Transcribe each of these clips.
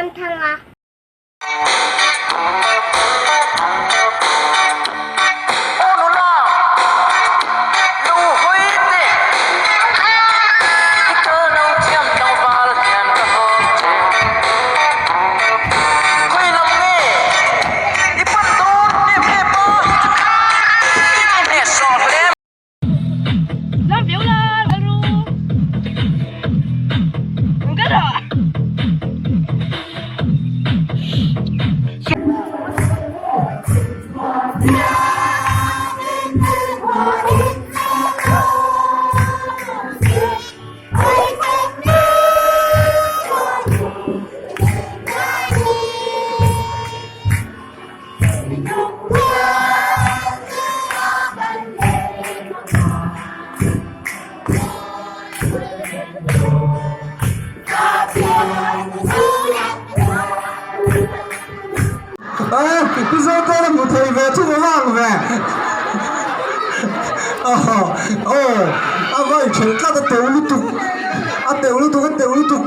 Zoramthanga. Mizote hmu thei ve chu ka vang ve. Aw a vai thelh tlat a teuh lutuk a teuh lutuk a teuh lutuk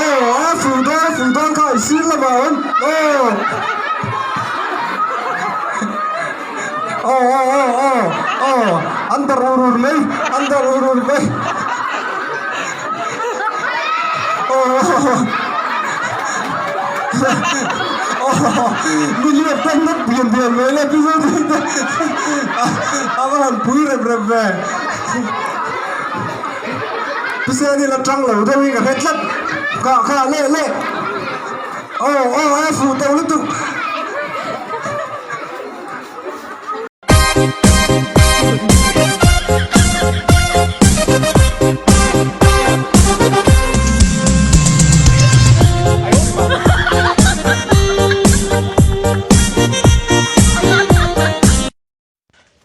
aw a fuh dawn a fuh dawn kha i sir lamah a awm aw aw aw aw aw aw an darh ur ur mai an darh ur ur mai aw aw nilian tan na bian bian mai le pi zawk te a va han pui rep rep ve pi seni la tang lo deuh in ka hre tlat kha kha le le aw aw a fuh tawh lutuk.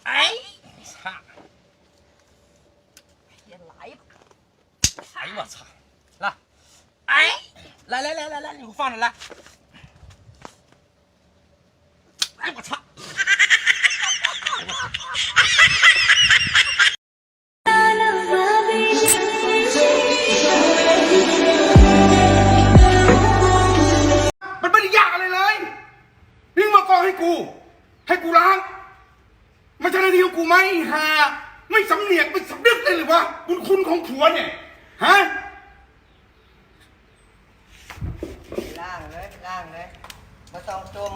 哎，操！哎呀，来吧！哎呦我操！来，哎，来来来来来，你给我放着来。哎我操！ มันไม่ได้ยากอะไรเลยนี่มากองให้กู ให้กูล้างไม่ใช่หน้าที่ของกูไหมฮะไม่สำเนียกไม่สำนึกเลยหรือวะบุญคุณของผัวเนี่ย ฮะ ล่างเลยล่างเลยมาต้องจุ่ม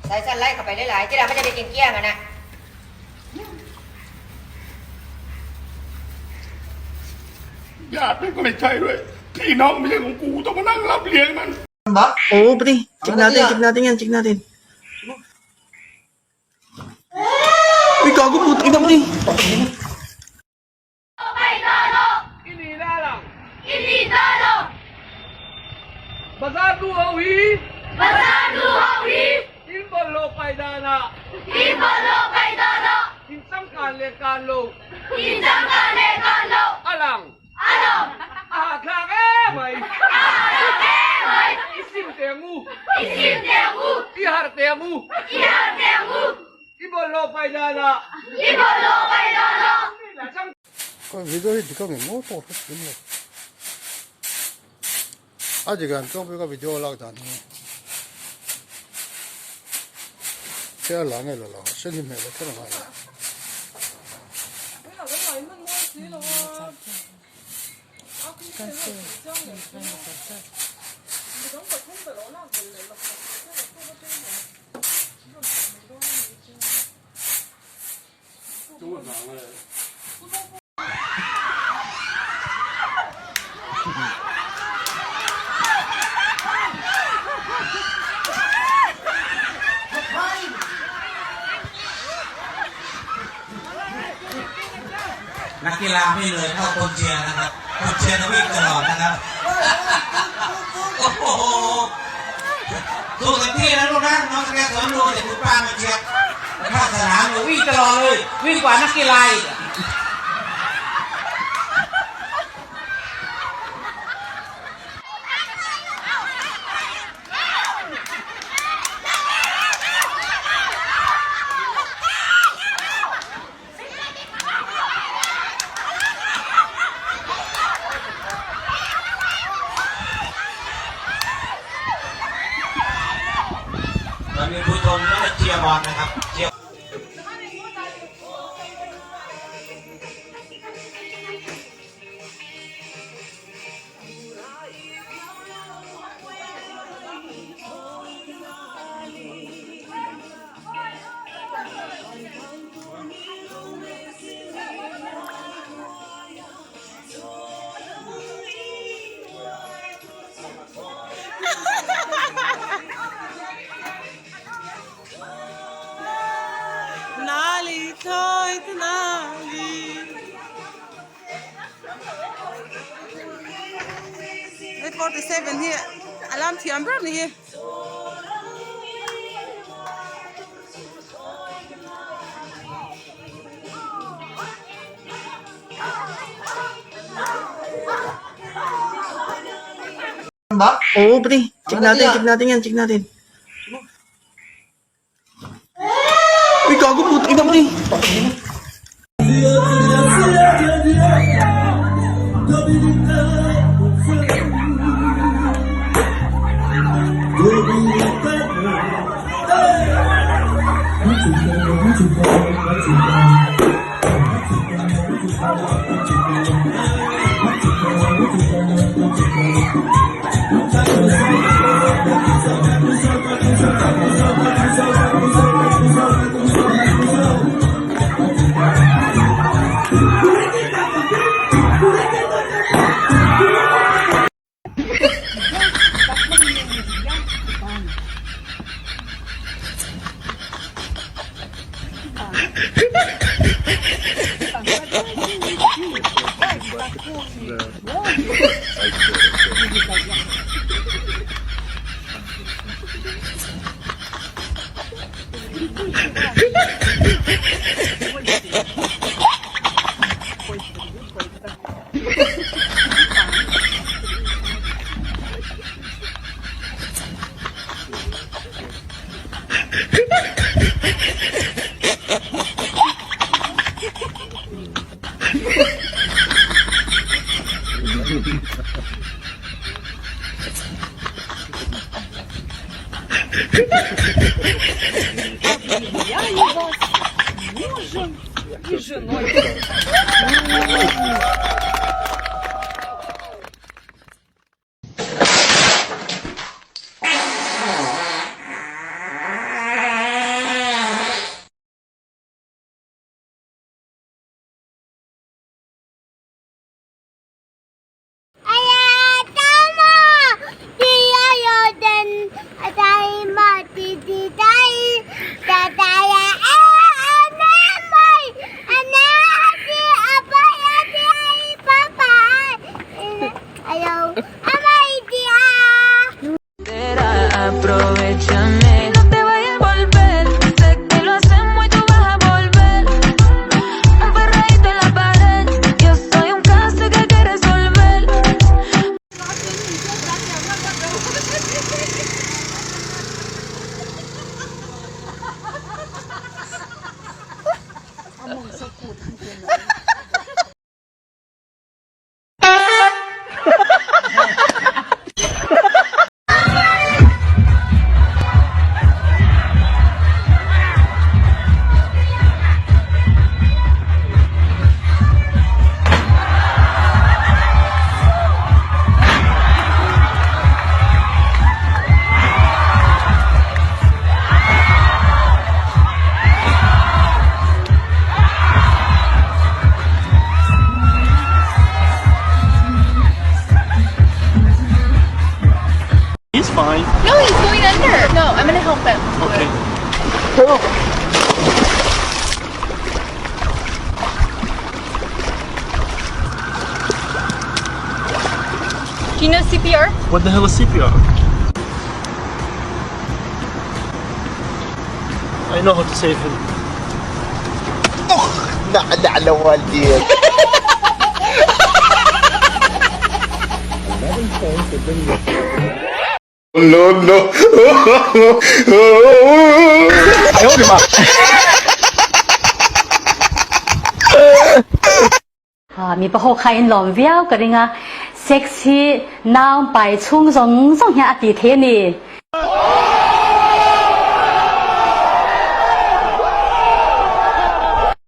ใส่สั้นไล่เข้าไปหลายๆที่เราไม่ได้ไปกินเกลี้ยงอะนะ ญาติไม่ก็ไม่ใช่ด้วย พี่น้องไม่ใช่ของกูต้องมานั่งรับเลี้ยงมัน Oo, pre. Check natin, check natin yan, check natin. Uy, gago, putang ina, pre. Video hi dikang eng maw pawh hre thin lo. A dik an chuang bik a video lak dan hi he a la nge la lo a sen hi hmel a kher angai lo. นักกีฬาไม่เหนื่อยเท่าคนเชียร์นะครับ คนเชียร์นะวิ่งตลอดนะครับ โอ้โหสู้เต็มที่นะลูกนะน้องสแกนสอนดูเดี๋ยวคุณป้ามาเชียร์ข้างสนามเลยวิ่งตลอดเลย วิ่งกว่านักกีฬาอีกอะ ยร์บอลนะครับเชียร์ Hei 47 hi a lam thiam ber ni hi. Oo, pre. Check natin, check natin yan, check natin. Uy, gago, putang ina, pre. No, he's going under. No, I'm gonna help him. Okay. Do you know CPR? What the hell is CPR? I know how to save him. Mipa ho kha in lawm viau ka ring a, sex hi nau pai chhung zawng zawng hian a ti thei a ni.